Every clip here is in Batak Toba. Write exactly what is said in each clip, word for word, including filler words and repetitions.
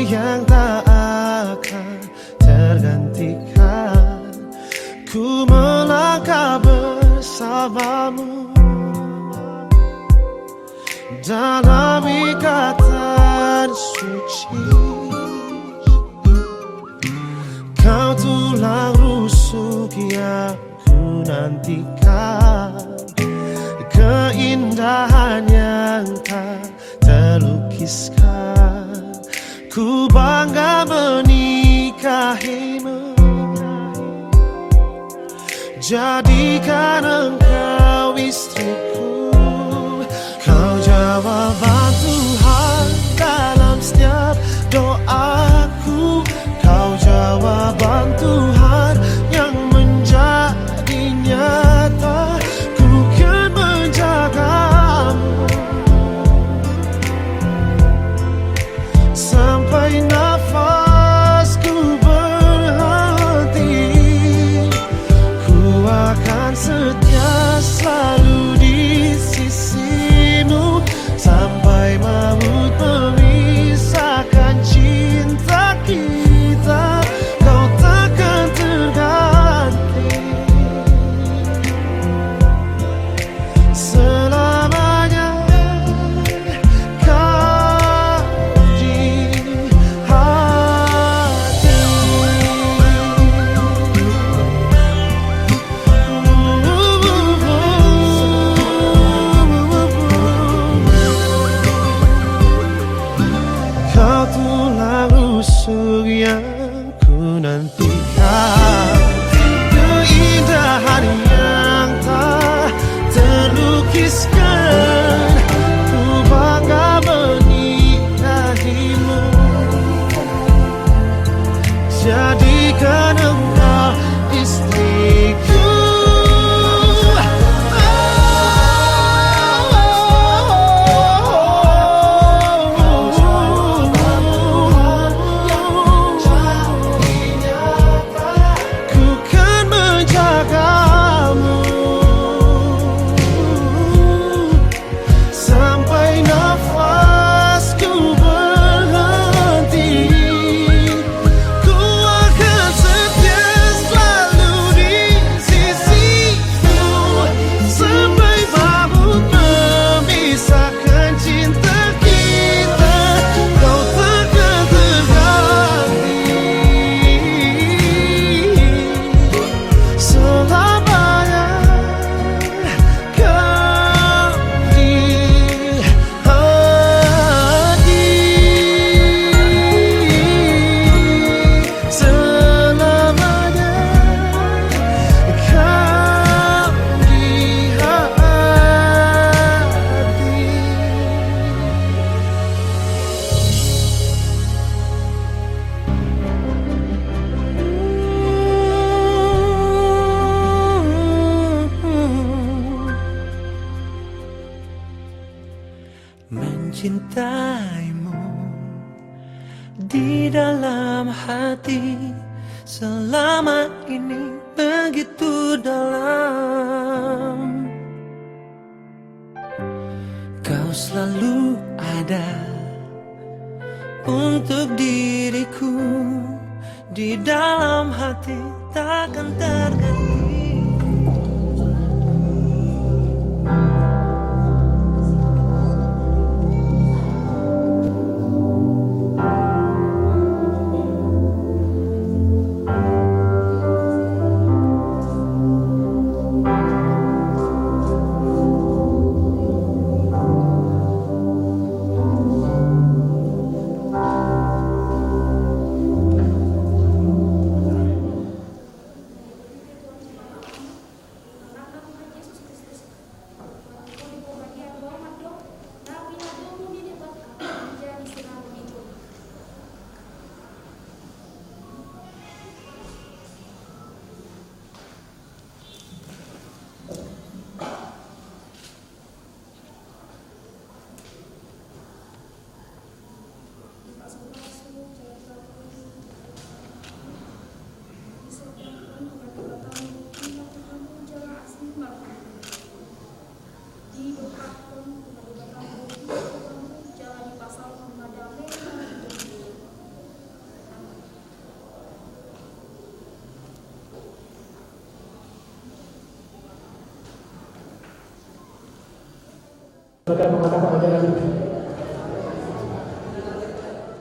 yang tak akan tergantikan. Ku melangkah bersamamu dalam ikatan suci. Kau tulang rusuk yang ku nantikan, keindahan yang tak terlukiskan. Ku bangga menikahimu. Jadikan engkau istriku. Kau jawaban Tuhan dalam setiap doaku. Kau jawaban Tuhan yang menjadi nyata. Ku kan menjagamu sampai nafasku berhenti. Ku akan setia selalu di sisimu sampai maut memisahkan cinta kita. Kau takkan terganti. Selamanya kau di hati. Kau tulang rusuk yang ku nantikan, keindahan yang tak terlukiskan. Ku bangga menikahimu. Jadikan engkau istriku. Ku kan menjagamu sampai nafasku berhenti. Ku akan setia selalu di sisimu sampai maut memisahkan cinta kita. Kau takkan terganti. Selamanya kau di hati. Selamanya kau di hati. Mencintaimu di dalam hati selama ini begitu dalam. Kau selalu ada untuk diriku di dalam hati, takkan terganti.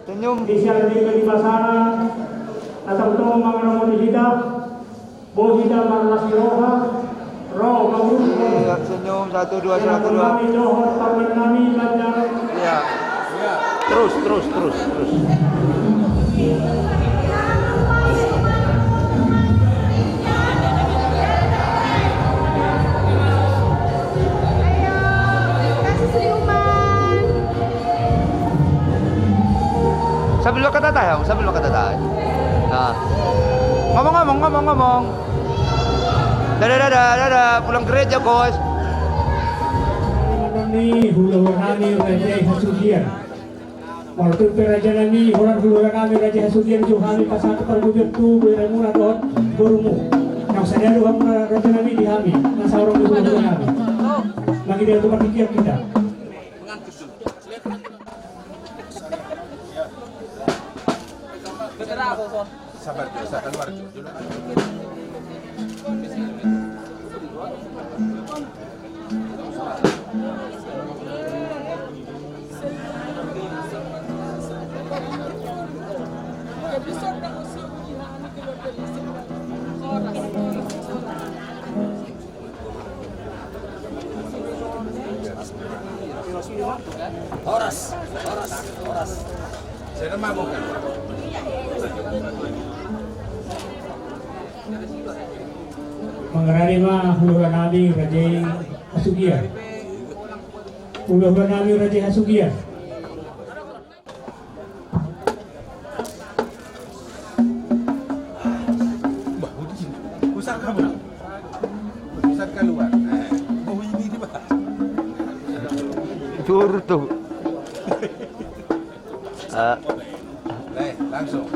Senyum. Di sian di, di basana, na tongtong mangaramoti hita, boi hita marlas ni roha, ro mangurupi. Iya, senyum, satu, dua, satu, dua. Nami dohot parumaen nami, ganjang. Iya. Terus, terus, terus, terus. Sambil mangkatai, Om, sambil mangkatai. Nah. Ngomong-ngomong, ngomong-ngomong. Dadah, dadah, dadah, pulang gereja, Bos. Ni hulahula nami Raja i Hasugian. Molo tung pe raja nami, holan hulahula nami Raja i Hasugian, jou hami pasahat parbue tu boru muna dohot borumu. Naung sadia do hamuna raja nami di hami, na saurang di hulahula nami. Mangido tu partingkian hita. Sabar, sabar, sabar. Horas, horas, horas. Mangarade ma hulahula nami Raja i Hasugian. Hulahula nami Raja i Hasugian. Pusat kamu. Pusat keluar. Oh, ini dia, Pak. Turun tuh. Eh. Eh, langsung.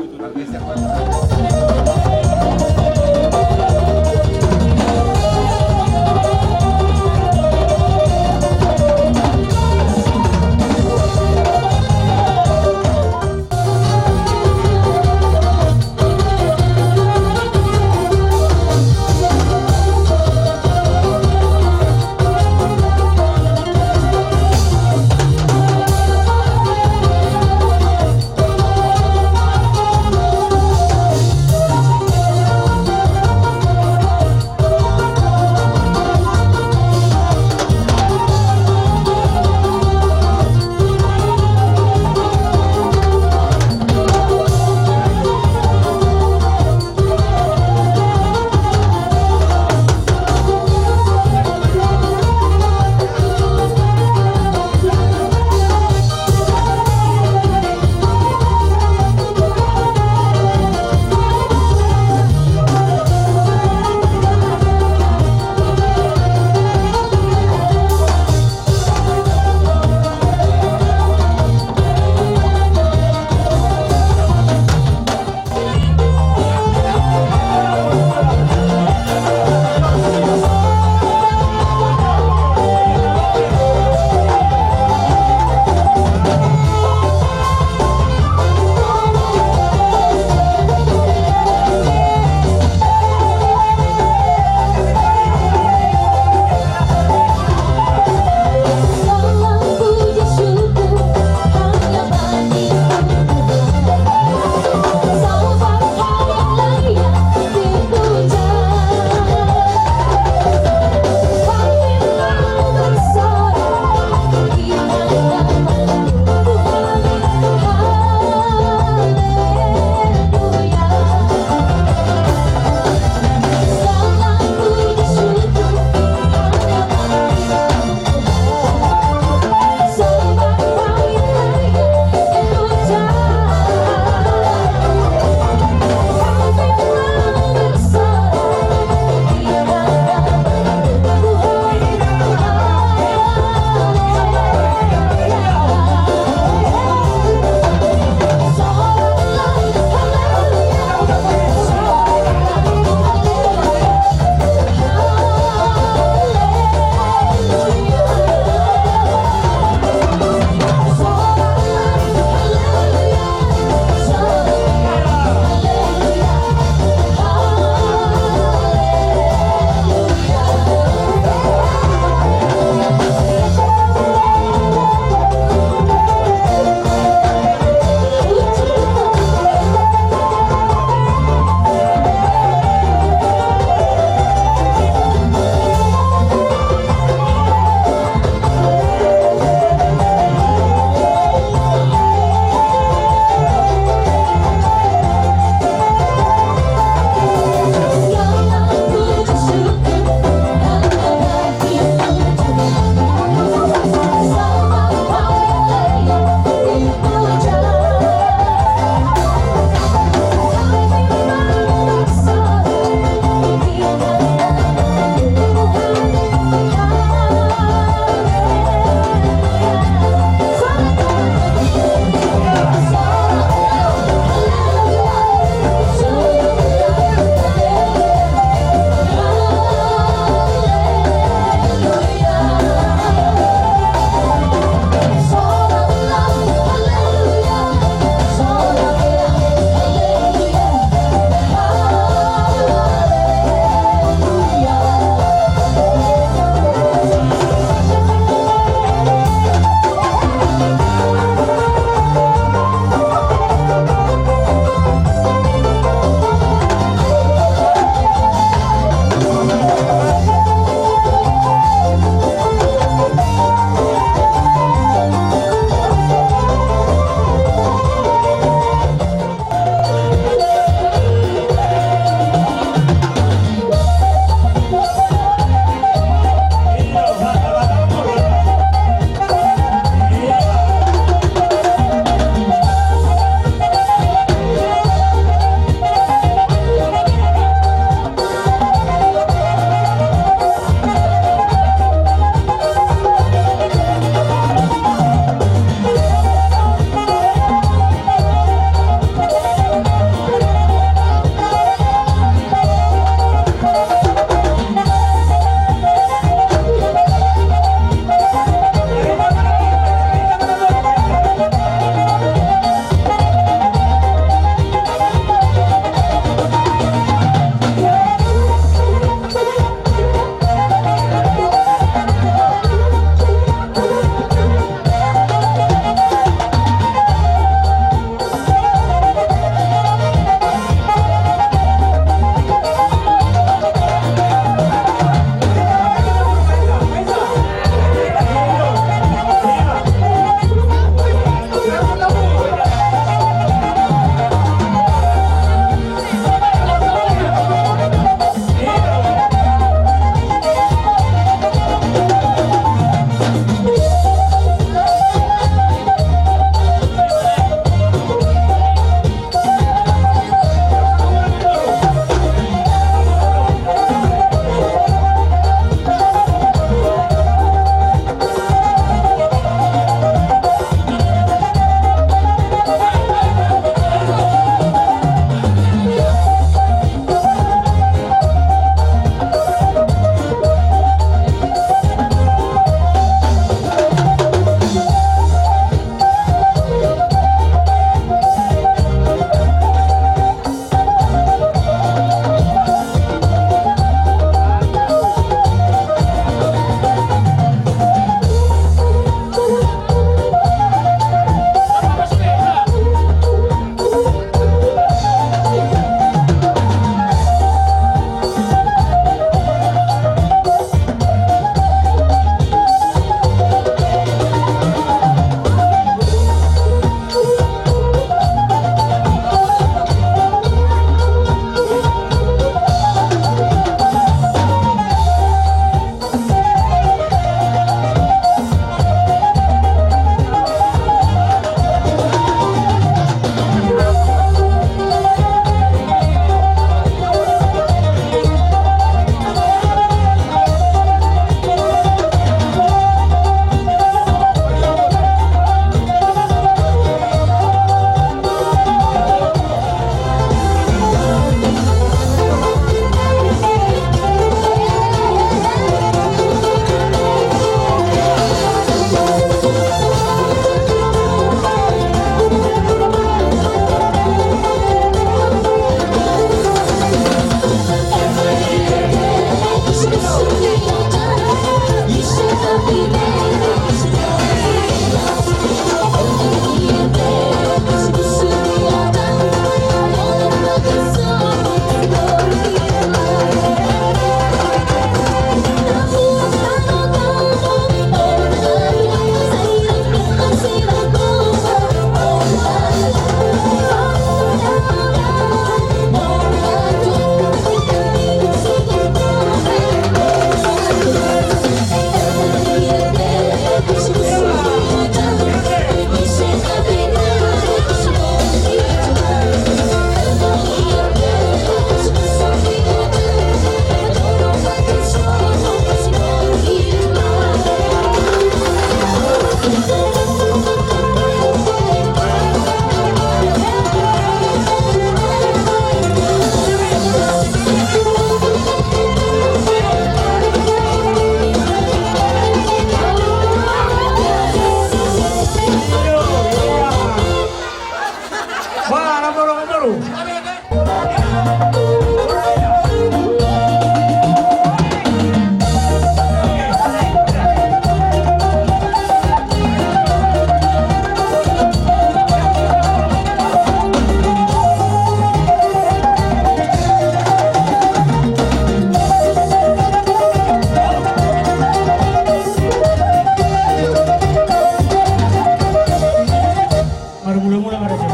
Marmula-mula ma raja.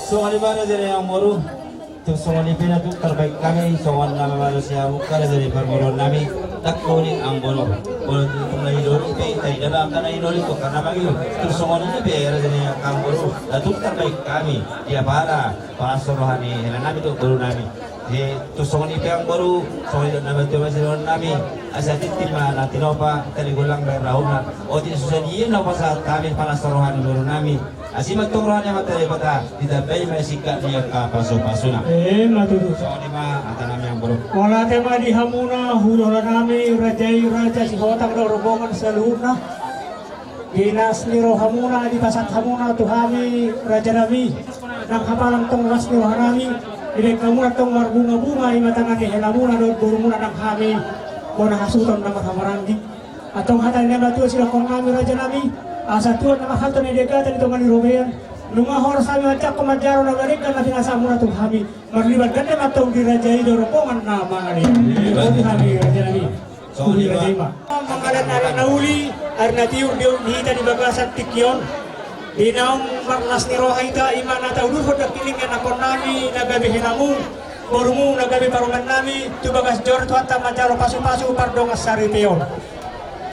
Songon i ma raja ni amangboru. Tung songon i pe na tung tarbaen hami songon na mamalosi hamu angka raja ni parboruon nami. Ndang holi amangboru. Molo tung na hidoli pe taida ma angka na hidoli tu angka na mangihut. Tung songon i pe raja ni amangboru, na tung tarbaen hami di apala palas ni roha ni hela nami tu boru nami. Jadi tung songon i pe amangboru, songon i do na matua ma sidohonon nami. Asa tintin ma na tinopa, tali golang bahen rahutna. Otik so sadia na hupasahat hami palas ni roha ni boru nami. Asi ma tong roha ni Amanta Debata, ditambai ma singkat ni angka pasupasuna. Emma tutu. Songon i ma hata nami amangboru. Mauliate ma di hamuna, hula-hula nami, raja i, raja Sihotang dohot rombongan saluhutna. Di las ni rohamuna, dipasahat hamuna tu hami, raja nami. Nang hapalang tong las ni roha nami. Dibahen hamu antong marbungabunga i ma tangan ni helamuna dohot borumuna nang hami bona hasuhuton na marhahamaranggi. Antong hata ni na matua sidohonon nami raja nami, asa tuat na marhalto na di hata ni tonga ni robean. Nunga horas hami manjangkon manjalo na bahen na pinasahatmuna tu hami. Marlipat ganda ma antong di raja i do rombongan na mangan i. Boti hami raja nami. Songon i ma. Mangkatai ari na uli, ari na tiur di hita di bagasan tingki on. Di naung marlas ni roha hita, i ma na taudurhon nangkining ianakhon nami na gabe helamu, borumu na gabe parumaen nami, tu bagas joro Tuhanta manjalo pasupasu pardongan saripeon.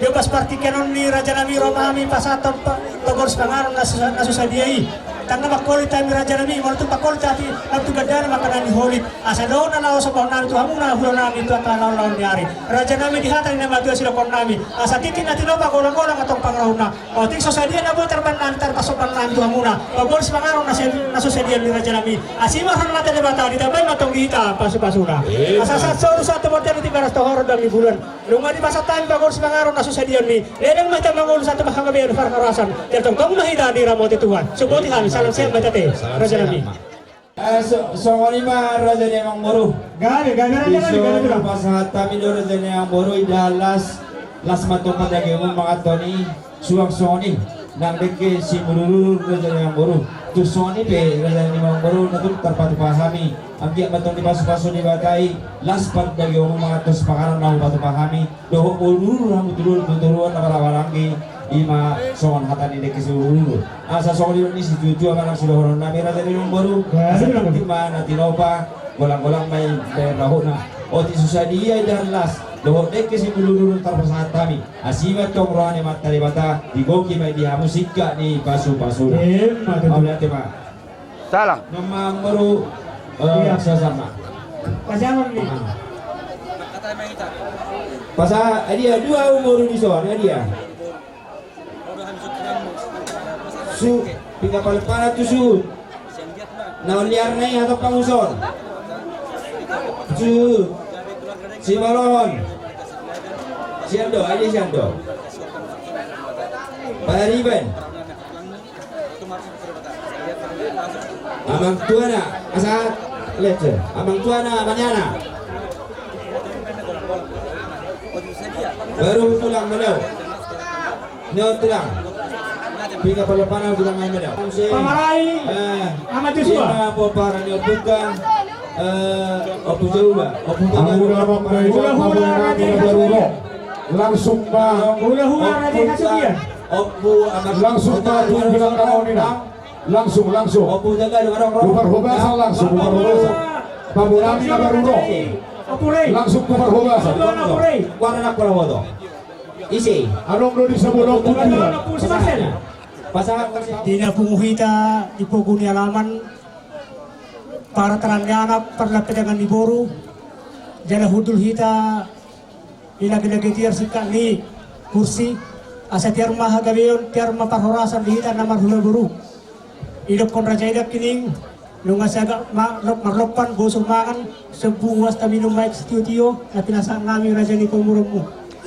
Di ombas partingkian on ni raja nami ro ma hami pasahathon pa-, pagori sipanganon na su-, na so sadia i. Ndang na mangkolit hami raja nami, molo tung mangkolit hami, lam tu gandana ma angka na niholit. Asa dohot na laho somba nami tu hamuna, hula nami tu angka na laon ni ari. Raja nami di hata ni na matua sidohonon nami. Asa tintin na tinopa golang-golang antong pangarahutna. Otik so sadia na boi tarbahen nami tarpasomba nami tu hamuna. Pagori sipanganon na se-, na so sadia ni raja nami. Asi ma roha ni Debata ditambai ma antong di hita pasupasuna. Asa sahat solu sahat tu bontean di Tigaras Tohor dan di bulan. Nunga dipasahat hami pagori sipanganon na so sadia ni. Ledang ma hita mangolu sahat tu hagabeon parhorasan. Jala tongtong ma hita diramoti Tuhan. So boti hami, salam sehat ma hita te. Raja nami. Eh, so-, songon i ma raja ni amangboru. Gabe, gabe raja nami, gabe tulang. Pasahat hami do raja ni amangboru, indahan las, las ma antong pardagingmu mangan toni, suang songon i, nang dengke simbulululu raja ni amangboru. Tung songon i pe raja ni amangboru, na tung tarpatupa hami. Anggiat ma antong dipasupasu Debata i, las pardagingmu mangan toni sipanganon na hupatupa hami. Dohot molo dulu hamu tu dulu tu turuan na marhahamaranggi, i ma songon hata ni dengke simbulululu. Asa songon i do ni situatua manang sidohonon nami raja ni amangboru. Asa tintin ma na tinopa, golang-golang ma i bahen rahutna. Otik so sadia indahan las dohot dengke simbulululu tarpasahat hami. Asi ma antong roha ni Amanta Debata, digohi ma i di hamu singkat ni pasupasuna. Emma tutu. Mauliate ma. Salam. Nama baru, eh, iya, sasama. Pasangan ni. Ah. Pasa, adia dua umur di son, adia. Su, pinggapal pana tu su. Naon liar nai atau panguson. Su, si Malohon. Siando, adia siando. Pariban. Amang tuana, asa lecce. Amang tuana, maniana. Baru tulang menau. Neo tulang. Pinggapal pana tulang menau. Pamarai. Eh, Amang Joshua. Ina popara neo buka. Eh, Ompu Jawa. Ompu Jawa. Hula-hula, hula-hula, hula-hula. Langsung ma. Hula-hula Raden Hasugian. Langsung ma tu bilang kamu ni na. Langsung, langsung. Tu parhobasan langsung, tu parhobasan. Pamurami na baru ro. Langsung tu parhobasan. Warna nak pala foto. Isi. Adong do di sebelah kuburan. Pasangan. Di na pungu hita di pogu ni alaman. Parataran ni anak, parlampedangan ni boru. Jala hundul hita. Ilagilagi tiar singkat ni kursi, asa tiar ma hagabeon, tiar ma parhorasan di hita na marhula boru. Idokkon raja i nangkining, nunga sagat ma-, lop-, marlompan boso mangan, sombu uas taminum aek sitio-tio, na pinasahat nami raja ni pamoruonmu.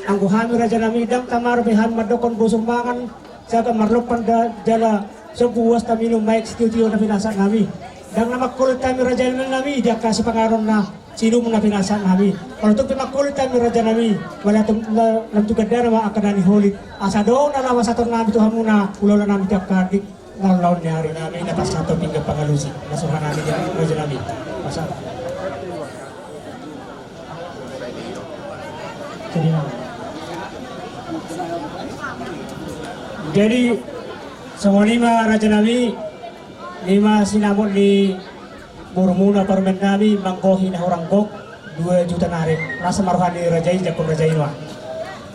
Anggo hami raja nami, ndang tamarbe hami mandokkon boso mangan, sagat marlompan da-, jala sombu uas taminum aek sitio-tio na pinasahat nami. Ndang na mangkolit hami raja nami, di angka sipanganon na sinum na pinasahat nami. Molo tung pe mangkolit hami raja nami, molo tung la-, lam tu gandana ma angka na niholit. Asa dohot na laho pasahaton nami tu hamuna, hula-hula nami tu angka di na laon ni ari nami, na pasahaton pinggan pangalusi. Na so roha nami di raja nami. Pasahat. Jadi, jadi, songon i ma raja nami, i ma sinamot ni borumuna parumaen nami, manggohi na hurang gok, dua juta nari. Las ma roha ni raja i, jangkon raja i ma.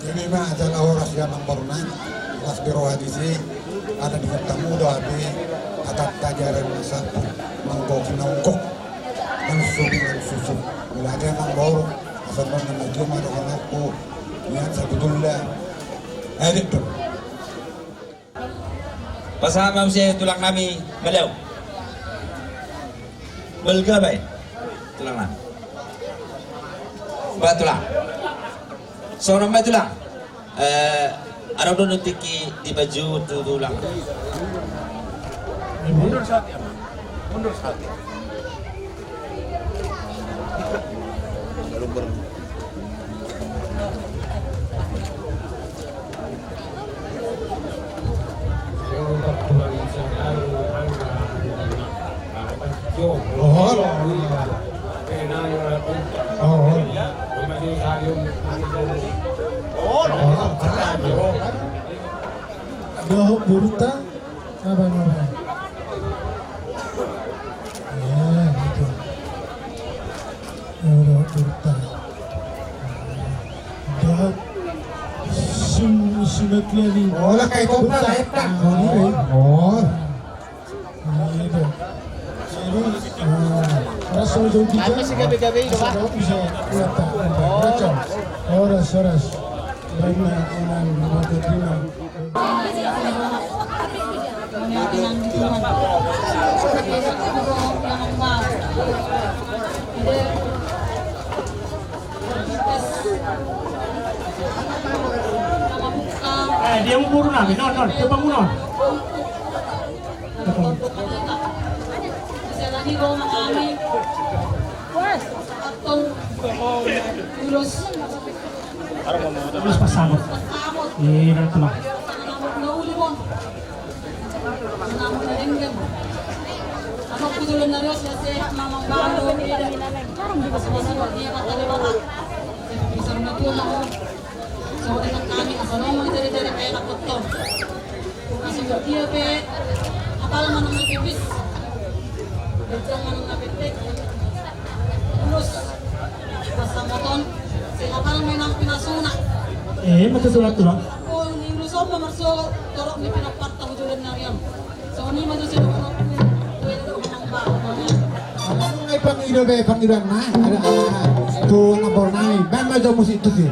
Jadi ma, jala horas di amang boru nai, las be roha disi, ala di hutamu do api, atat tajaran masa, manggohi na hurang gok. Langsung, langsung. Bila ada amang boru, asa mau nama juma do anakku. Niat sabutulna. Edit do. Pasahat ma muse tulang nami, Maliau. Balga bae. Tulang nami. Ba tulang. Songon bae tulang. Eh, adong do tingki di baju tu tulang. Mundur saat ya, Bang. Mundur saat. Dohot boruta. Apa, apa? Ya, gitu. Ya, dohot boruta. Dohot sim-, simatulani. Oh, lah, kayak boruta. Boruta, eta. Oh, ini, eh. Oh. Nah, itu. Jadi, eh, rasa jauh kita. Apa sih gabe-gabe itu, Pak? Bisa, bisa, bisa. Oh. Rasa. Horas, horas. Baik, nah, dengan, dengan, dengan. Eh, dia mau burung lagi, non, non, coba mu, non. Terus pas sabut. Iya, betul. Eh, ma tutu, tulang. Songon i ma tu si dohononku. Ai pangido be, pangido na, ada, ada. Tu anak boru nami, baen ma jo musik tusi.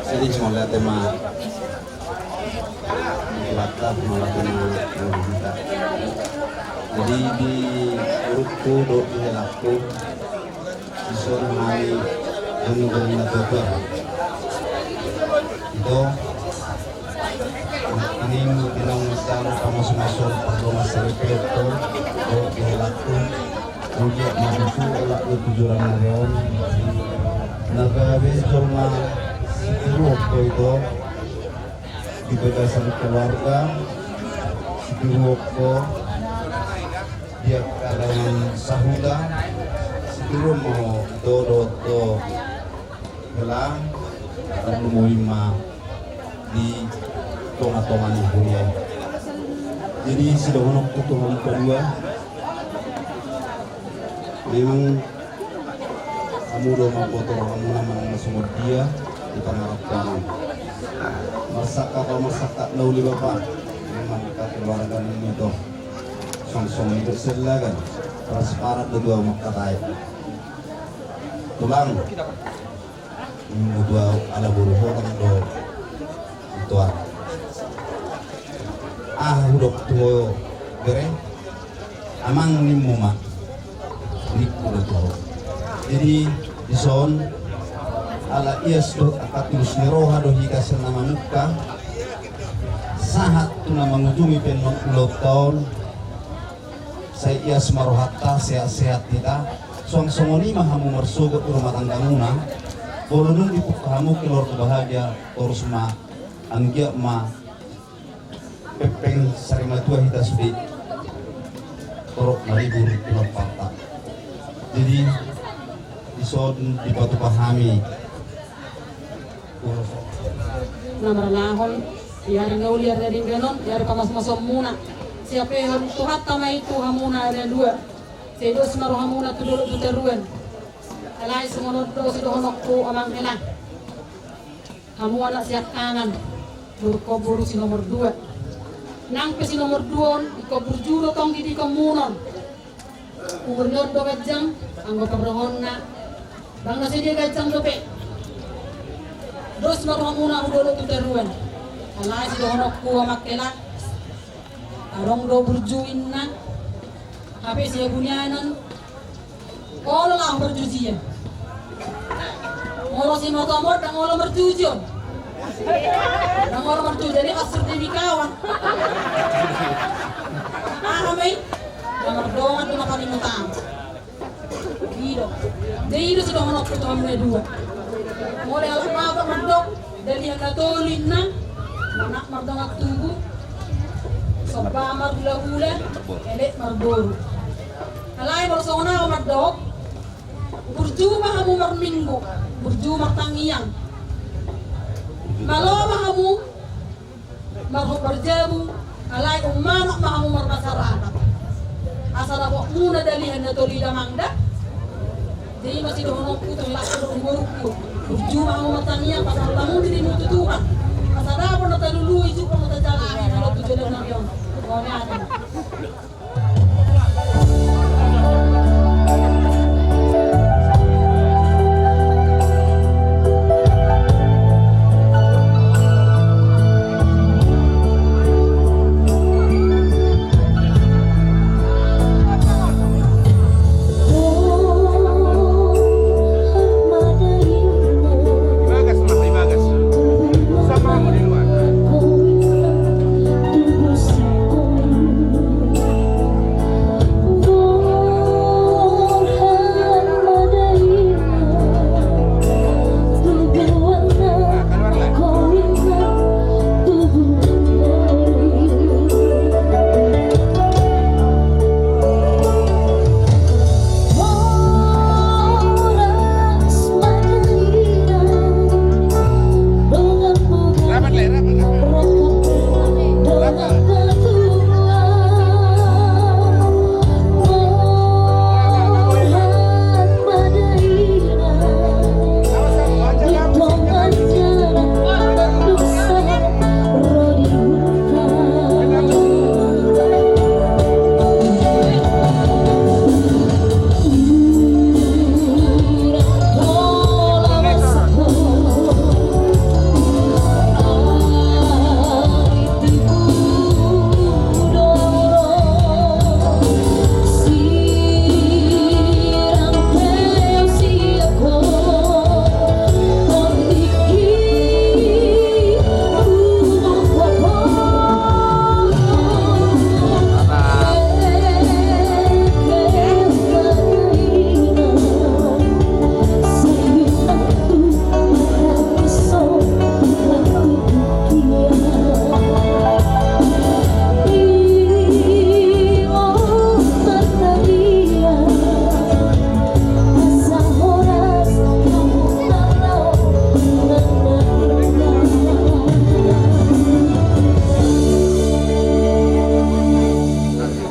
Jadi, mauliate ma. Mauliate ma. Jadi, di urukku dohot di helangku, dison hami jongjong na tuatua. Ito, nangkining di naung sian pamasumasuon pardongan saripeon dohot di helangku, anggiat ma tutu olat ni tujuran na ro on, na gabe jolma sitiruon ho ito, di bagasan keluarga, sitiruon ho di angka dongan sahuta, sitiruon ma ho ito dohot ho helang, rap lumobi ma di tongatonga ni huria i. Jadi, sidohononku tu hamu palua, memang hamu do mamboto rohamuna manang na songon dia di pangarantoan on. Marsangkap ma, marsangkap na uli bapa, memang keluarga ni ito. Songon i do sian lagan, transparan do tu ahu mangkatai. Tulang. Minggu dua ala boru ho do ito. Aha hudok tu ho bere? Amang, nimmu ma. Ningku do tu ho. Jadi, dison, ala ias dohot angka tulus ni roha do hita sian na mamungka sahat tu na mangujungi pe ulaonta on. Sai ias ma rohanta, sehat-sehat hita. Suang songon i ma hamu marsogot di rumah tanggamuna. Molo dung dipungka hamu keluarga bahagia, torus ma, anggiat ma pengpeng sarimatua hita sude. Torop maribur di lomparta. Jadi, dison dipatupa hami. Na marnahon. Di ari na uli, ari na denggan on, di ari pamasumasuonmuna, siapehon Tuhanta ma i tu hamuna ari na dua. Sai dos ma rohamuna tu dolok tu toruan. Alai songon on do sidohononku, amang hela. Hamu anak siangkangan, boru, boru si nomor dua. Nang pe si nomor dua on, ingkon burju do tong didikonmuna on. Umurna on do ganjang, anggo parrohaonna ndang na sadia ganjang dope. Dos ma rohamuna tu dolok tu toruan. Alai sidohononku, amang hela. Adong do burju inna, hape sihabunianan. Olo laho marjujian. Molo si motomot ndang olo marjujian. Ndang olo marjujian, i kasur demi kawan. Aha ma i? Ndang mardongan do na paling utama. I do. Jadi i do sidohononku tu hamuna dua. Molo halak Batak mandok, dalihan na tolu inna, manat mardongan tubu, somba marhulahula, elek marboru. Alai molo songon au mandok, burju ma hamu marminggu, burju martangiang. Malo ma hamu marhobas marjabu, alai ummanat ma hamu marmasyarakat. Asa dapotmuna dalihan na tolu i, damang da. Jadi i ma sidohononku tu hela dohot borungku. Burju ma hamu martangiang, pasahat hamu dirimuna tu Tuhan. Asa dapot na talului, jumpang na tajalahi, na lobi jolma on. Mauliate.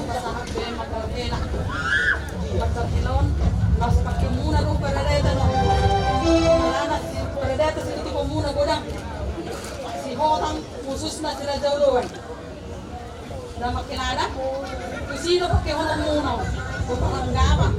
Pasahat be, amang hela. Di partingkian on, laos pakeonmuna do paradatan on. Alana si paradatan situtuponmuna godang. Sihotang khususna si Raja Oloan. Amang hela da. Tusi do pakehononmuna on. Boto hanggapan.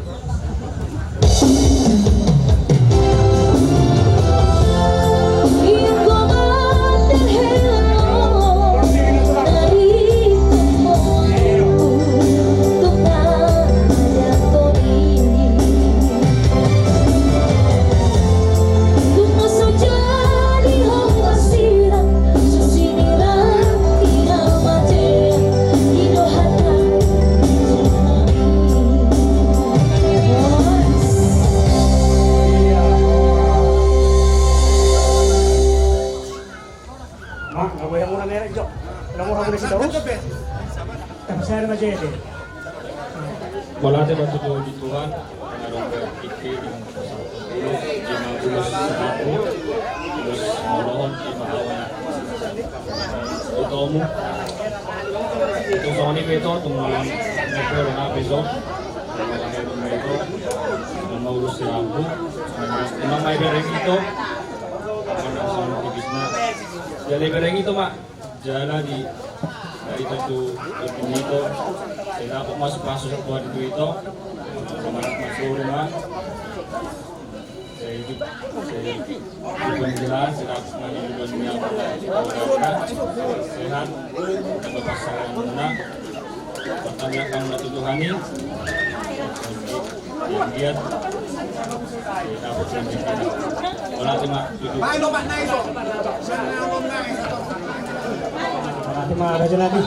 Mak, nggak boleh murah merek, Jok. Udah murah, udah kita urus. Tapi saya ada majete. Mauliate ma tu Tuhan, na adong berkiti dengan pasal. Lima belas satu, terus mohon lima awan. Tung songon i pe ito, tung malam ito, ito, nama ulos si lampu, memang mai bereng ito, apa nama sama tipisna, jadi bereng ito, Mak. Jala di, dari itu tu, itu, sai dapot masuk pasu satu hari itu, itu, sama masuk rumah. Sai itu, sai itu, jelas, jelas, mani itu, dunia, sehat, ada pasangan, anak, pertanyaan kamu, Tuhan ini. Yang dia, wala, terima kasih. Wala, terima kasih lagi.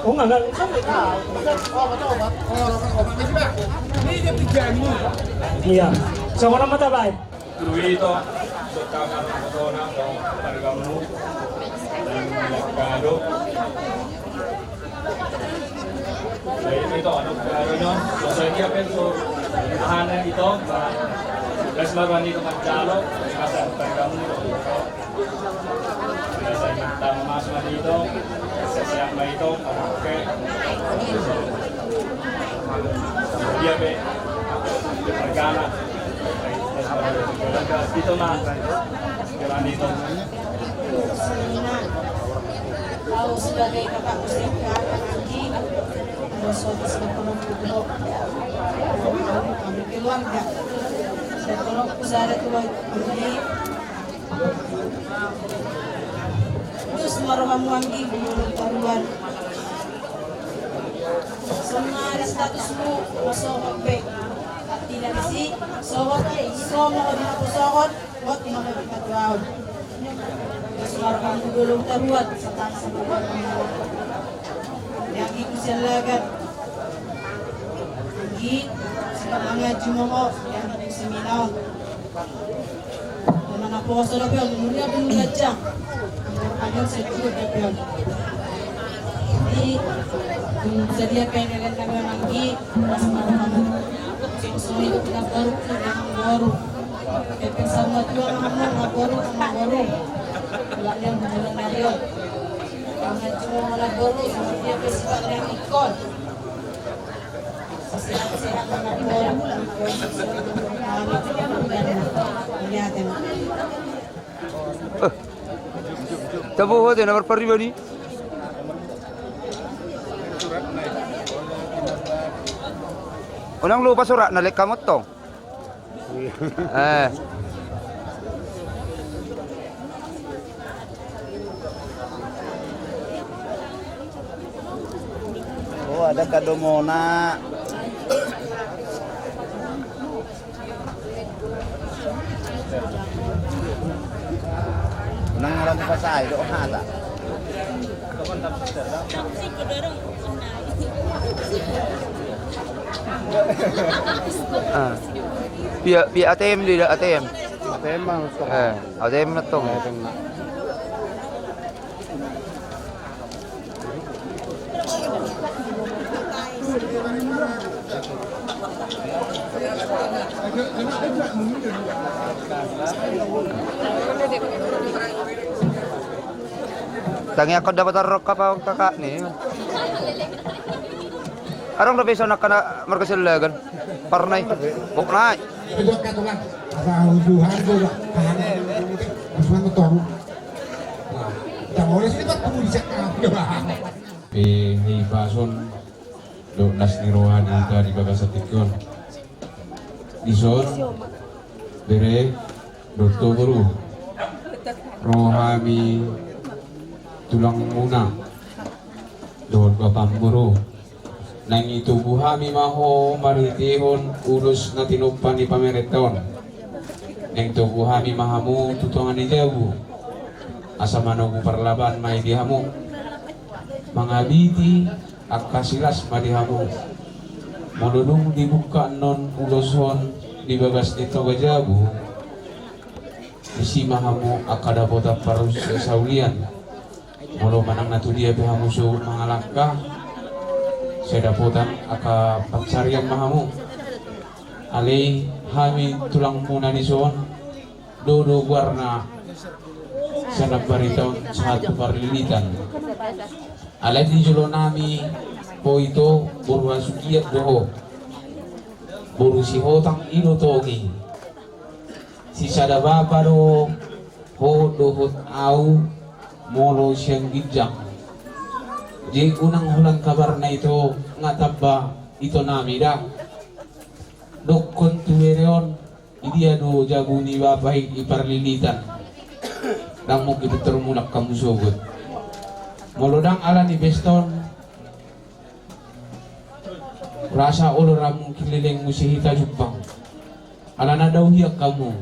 Oh, enggak, enggak. Iya. Sama nama tak baik. Tuito, suka karena pesona, karena kamu, dan kado. Jadi, itu, anu, anu, no. Sosok dia kan tu, tahanan itu, gas marwani itu macalo, kasar, kamu itu. Biasa kita masuk itu, siap itu, oke. Dia be, dia pergana. Itu mah, jalan itu. Sina, au sebagai kakak muslim, kakak Anggi, ada suatu sebagai keluarga, sebagai keluarga saya tua Anggi. Terus marohamu Anggi, menurut taruan. Sonari statusmu, masuk pe. Tidak isi, sobat, somo di hapus sobat. Buat mama kita tuau. Suara kamu dulu taruat, setan sebuah. Yang itu sialagan. Gi, semangat jumoho, yang itu seminau. Mana poso lo, Bang? Mulia dulu gajah. Ayo, saya juga, Bang. Jadi, saya dia pengen dengan Anggi, pas malam. Soalnya itu kita baru, kita baru. Pepe sama tua, mama, mama baru, mama baru. Kalau dia bulan Mario. Karena cuma mama baru, sama dia besok ada yang ikut. Sehat-sehat, mama baru. Lihat, ya. Eh, tabo hote na marparibadi. Unang lupa surat na lek kamu tong. Eh. Oh, ada kado mona. Nang ngaran pasai do hata. Ah. Pia, pia A T M di, A T M. A T M bang. Eh, A T M na tong. A T M na. Tangiangkon dapotan rongkap au kakak ni. Adong dope ison angka na marga Sialagan. Parna i. Bok nai. Asa uju harga udah. Tahan. Mas mana tong? Nah, kita mau lihat sini, Pak, tunggu di situ. Pe, hei, pason, dohot las ni roha di hita di bagasan tingki on. Dison, bere, dohot boru. Ro hami tulangmuna. Dohot bapam boru. Naeng itogu hami ma ho marhitehon ulos na tinompa ni pamerenta on. Naeng togu hami ma hamu tu tonga ni jabu. Asa manogu parlaban ma i di hamu. Mangabiti angka silas ma di hamu. Molo dung dibuka annon ulos on di bagas ni tonga jabu. Disi ma hamu angka dapotan parhusaulian. Molo manang na tu dia pe hamu so mangalangka, sai dapotan angka pansarian ma hamu. Alai hami tulangmuna dison, do do goarna Salam barita on sahat tu Parlilitan. Alai di jolo nami, ho ito boru hasugian do ho. Boru Sihotang i do Togi. Sisada bapa do ho dohot au molo sian ginjang. Jadi unang holan kabarna ito, nga tamba ito nami da. Dokkon tu bere on, idia do jabu ni bapa i di Parlilitan. Ndang mungkin pintor mulak hamu sogot. Molo ndang ala ni pesta on, rasa olo ra mungkin leleng muse hita jumpang. Alana dauhian hamu.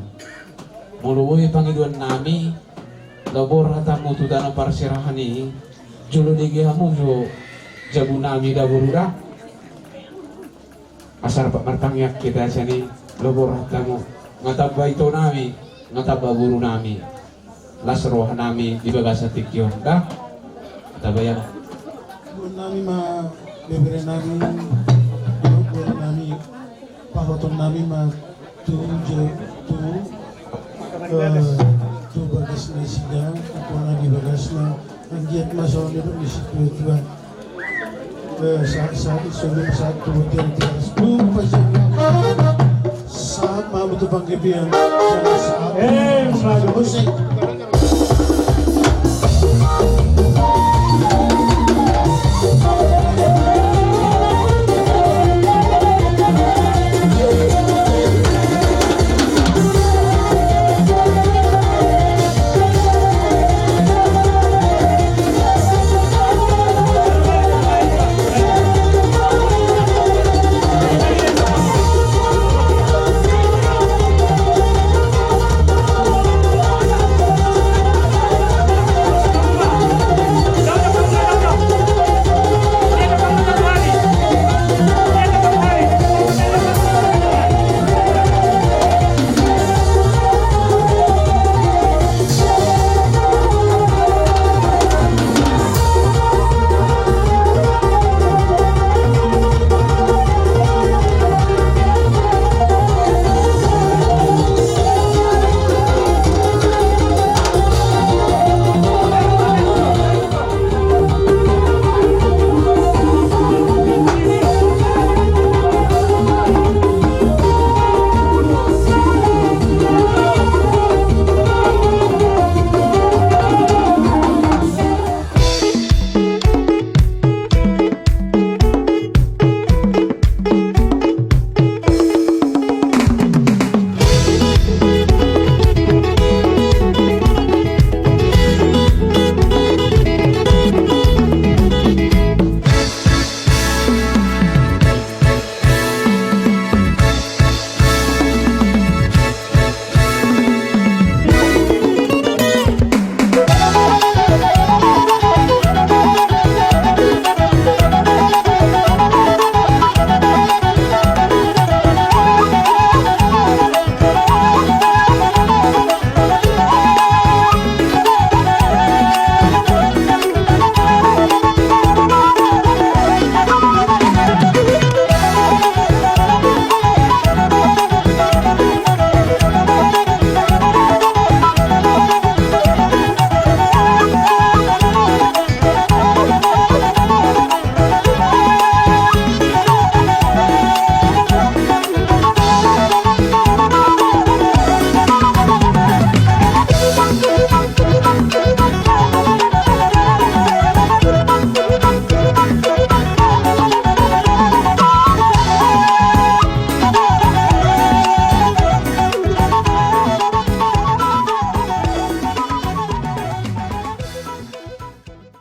Molo boi pangidoan nami, laho borhat hamu tu tano parserahan i, jolo dege hamu jo jabu nami da boru da. Asa rap martangiang hita sian i, laho borhat hamu. Nga tamba ito nami, nga tamba boru nami. Las roha nami di bagasan tingki on da. Tabayan. Boru nami ma, bebere nami, boru nami, pahoton nami ma tu jo, tu, eh, tu bagas nasida, tu pona di bagasna, anggiat ma songon nidok ni situatua. Eh, sa, sa, songon satu, tiga, tiga, sepuluh, empat, lima, sahat ma tu panggabean. Eh, sahat. Musik.